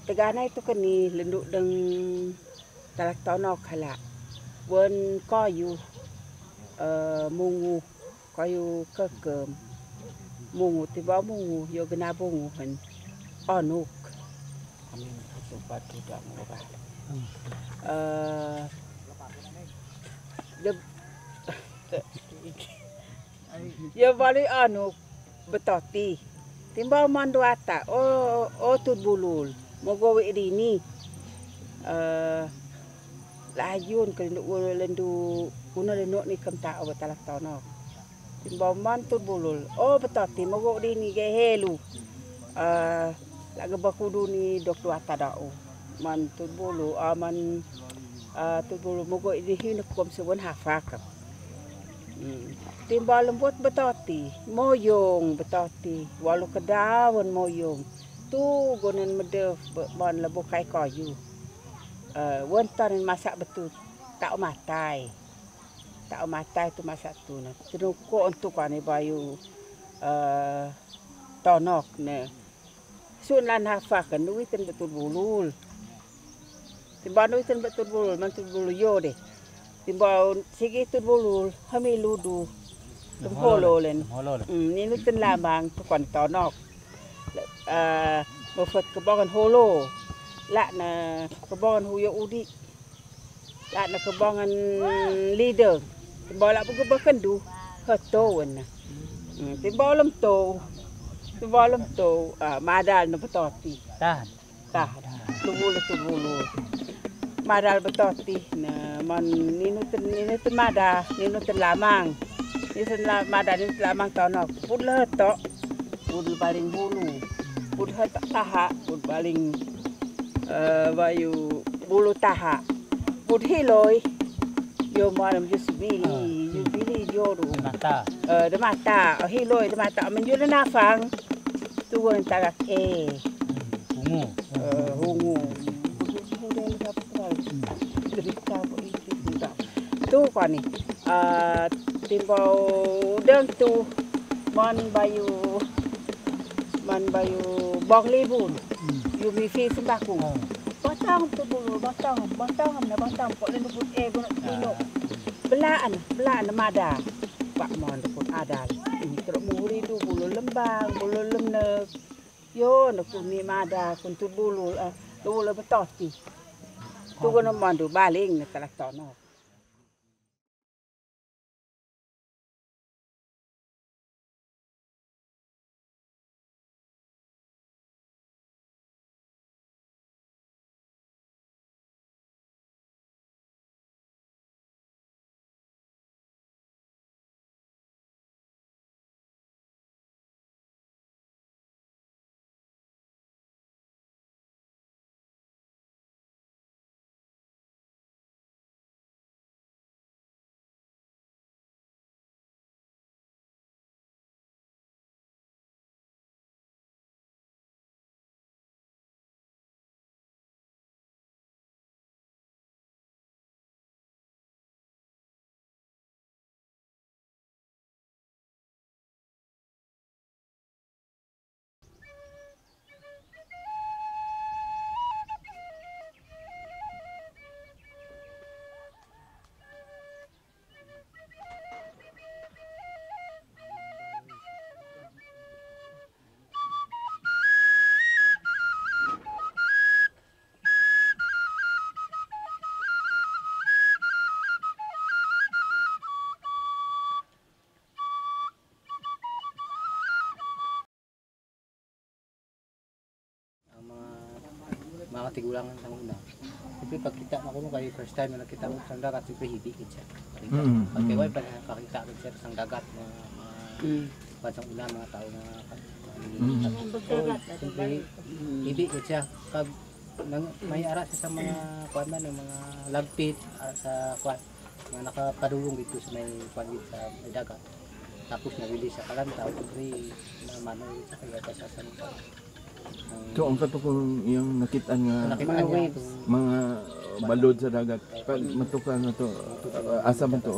Tagana ito kani lendu deng talak tonok hala. Wen koyu mungu koyu kekem mungu tiba mungu yo genabungu hen onuk. Amin batu dak murah. Yo bali anu betoti. Timbal manduata o o tut bulul. Mogo we dini. Layun ke lendu kuna lendu ni kem ta o talak tono. Timbal man tut bulul. O betoti mogo dini ge helu. Laga bakudu ni dok duata dao. Man tut bulu man tut bulu mogo di hin kom suwon hafakam. Timbal lembut betoti, moyong betoti, walu kedawan moyong. Tu gonan medef mon lebu kai koyu. Wonton masak betul tak matai. Tak matai tu masak tu na. Tenuko untuk ane bayu tonok ne. Sun lan hafakan duit betul bulul. Timbal duit betul bulul, man tu bulu yo deh. Timbal sigi tu bulul, hami ludu. Holo len. Ni nu ten lamang tu kon tonok. Mofot kebongan holo. Lak na kebongan huyo udi. Lak na kebongan leader. Timbal lak buku kendu. Hetoan. Timbal lem to. Timbal lem to madal no betoti. Tahan. Tahan. Tubulu tubulu. Madal betoti na man ninu ten mada, ninu ten lamang. Ninu ten mada, ninu ten lamang tonok. Pud letok, pud baling bulu. Pud hetok taha, pud baling bayu bulu taha. Pud hiloi yo manam jusbili, yubili joru. Mata. De mata, hiloi de mata men yo nafang. Tugon tagak e. Hungu. Hungu. Tu kani timbau deng tu man bayu bong libun yu mi fi sembaku batang tu bulu batang batang na batang pok lendu put e guna tino belaan belaan mada pak mon put adal teruk muri tu bulu lembang bulu lemne yo na kuni mada kun tu bulu bulu betoti tu guna mandu baling na talak tono. Mga tigulangan sa una. Siyempre pagkita na ko kay first time na nakita ko sa dagat, siyempre hibi gid siya. Pag pa nakakita gid siya sa dagat mga sa una mga tao nga siyempre hibi gid siya. Pag may ara siya sa mga kuan man ng mga lagpit sa kuan mga nakapadulong dito sa may kuan gid sa may dagat. Tapos nabili sa kalantaw, siyempre namanoy sa kaya sa sa. So ang katukong iyang nakitaan nga mga waves, mga balod sa dagat, matuka na to, asa man to?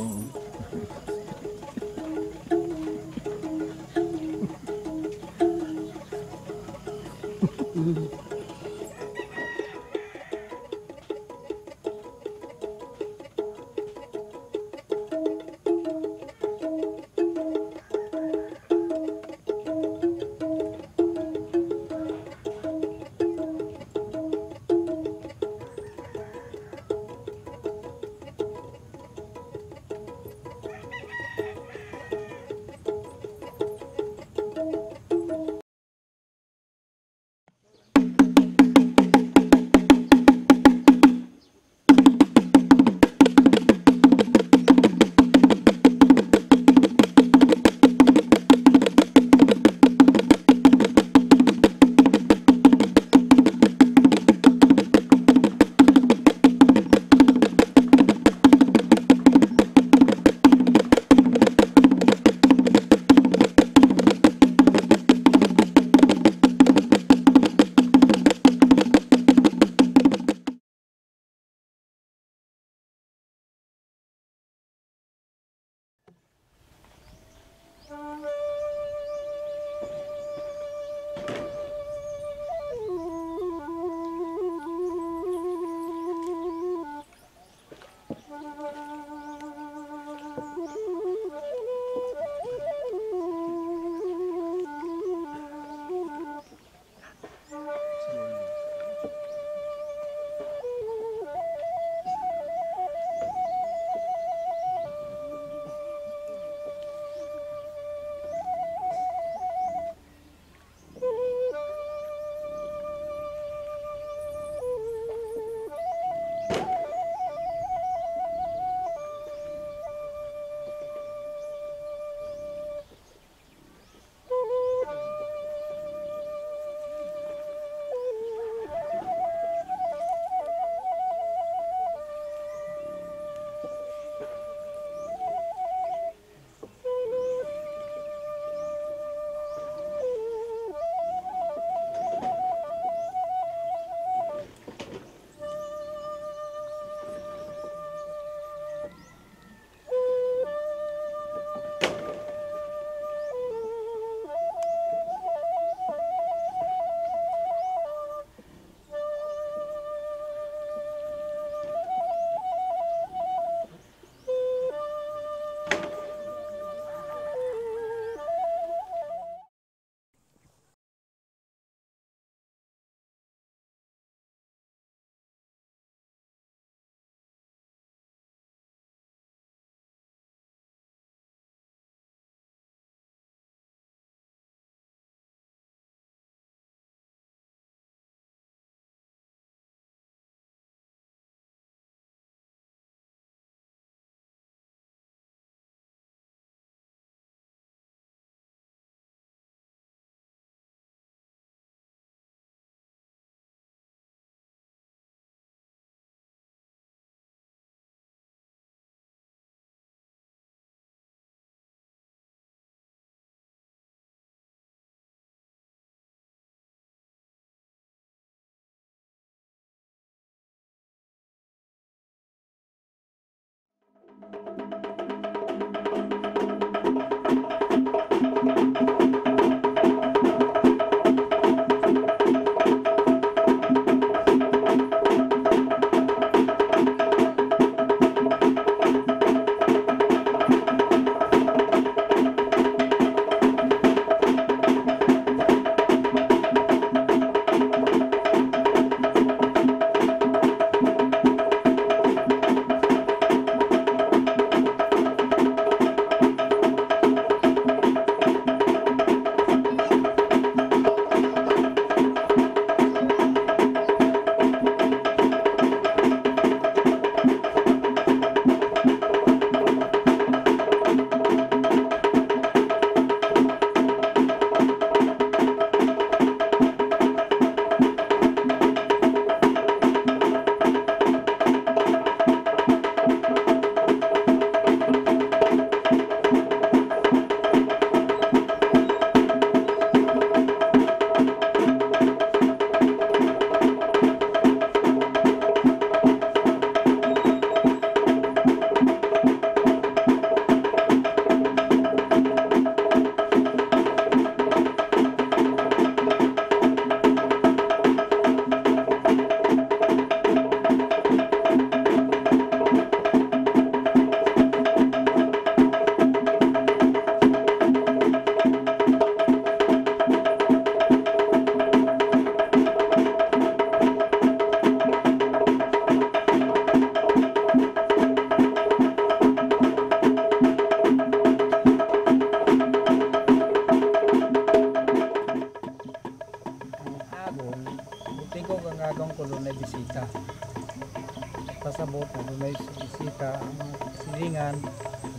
Pasabot na dunay bisita ang silingan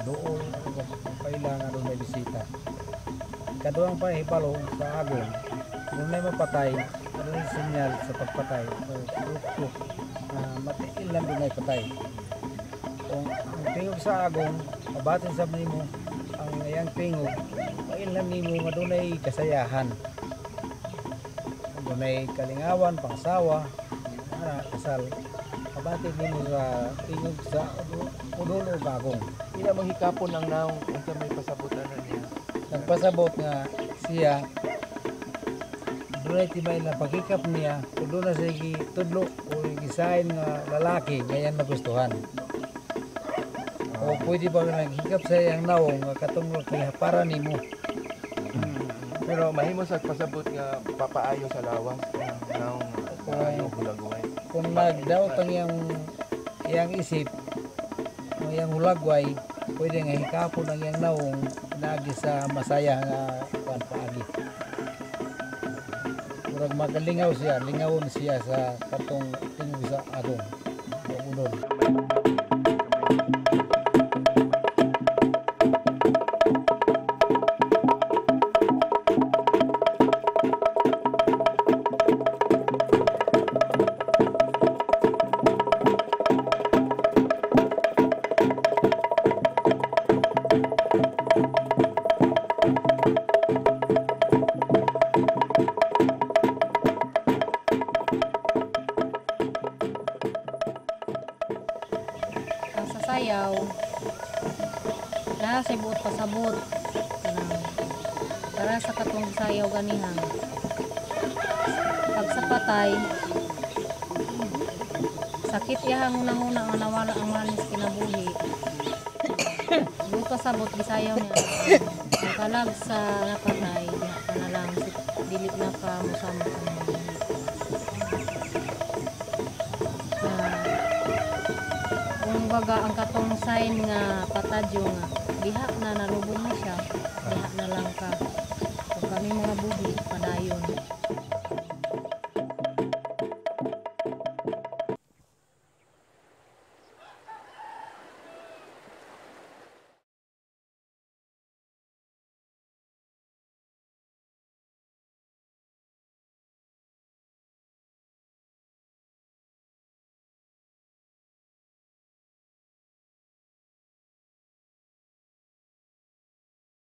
dool kailangan dunay bisita. Kaduhang pahibalo sa agong dunay mapatay, dunay sinyal sa pagpatay o produkto na matiil lang dunay patay. Kung ang tingog sa agong mabatin sa nimo ang iyang tingog, mailhan nimo nga dunay kasayahan, dunay kalingawan, pangasawa, ana kasal. Abati nimo sa tingog sa udol o bagong. Ila manghikapon ang naong unsa may pasabutan niya. Nagpasabot nga siya dunay tibay na pagkikap niya kung doon na siya gitudlo o gisain nga lalaki ngayon magustuhan. O pwede ba nga naghikap sa iyang nawong nga katong para nimo. Pero mahimo sa pasabot nga papaayo sa lawas naong ayo hulagway. Kung nagdaot ang iyang iyang isip ang iyang hulagway, pwede nga hikapon ang iyang nawong pinaagi sa masaya nga kuan paagi. Murag magalingaw siya, lingawon siya sa katong tingog sa agong o unod. Ang sa sayaw, naa sa buot pasabot kanang para sa katong sayaw ganihan. Pag sa patay, sakit iyahang unang-una nga nawala ang mahal niya sa kinabuhi. Buot pasabot gisayaw niya. Ang kalag sa napatay, diha ka na lang dili na ka mosama sa mga buhi. Kung baga ang katong sign nga patadyo nga diha na nalubong na siya, diha na lang ka. Kung kami mga buhi, padayon.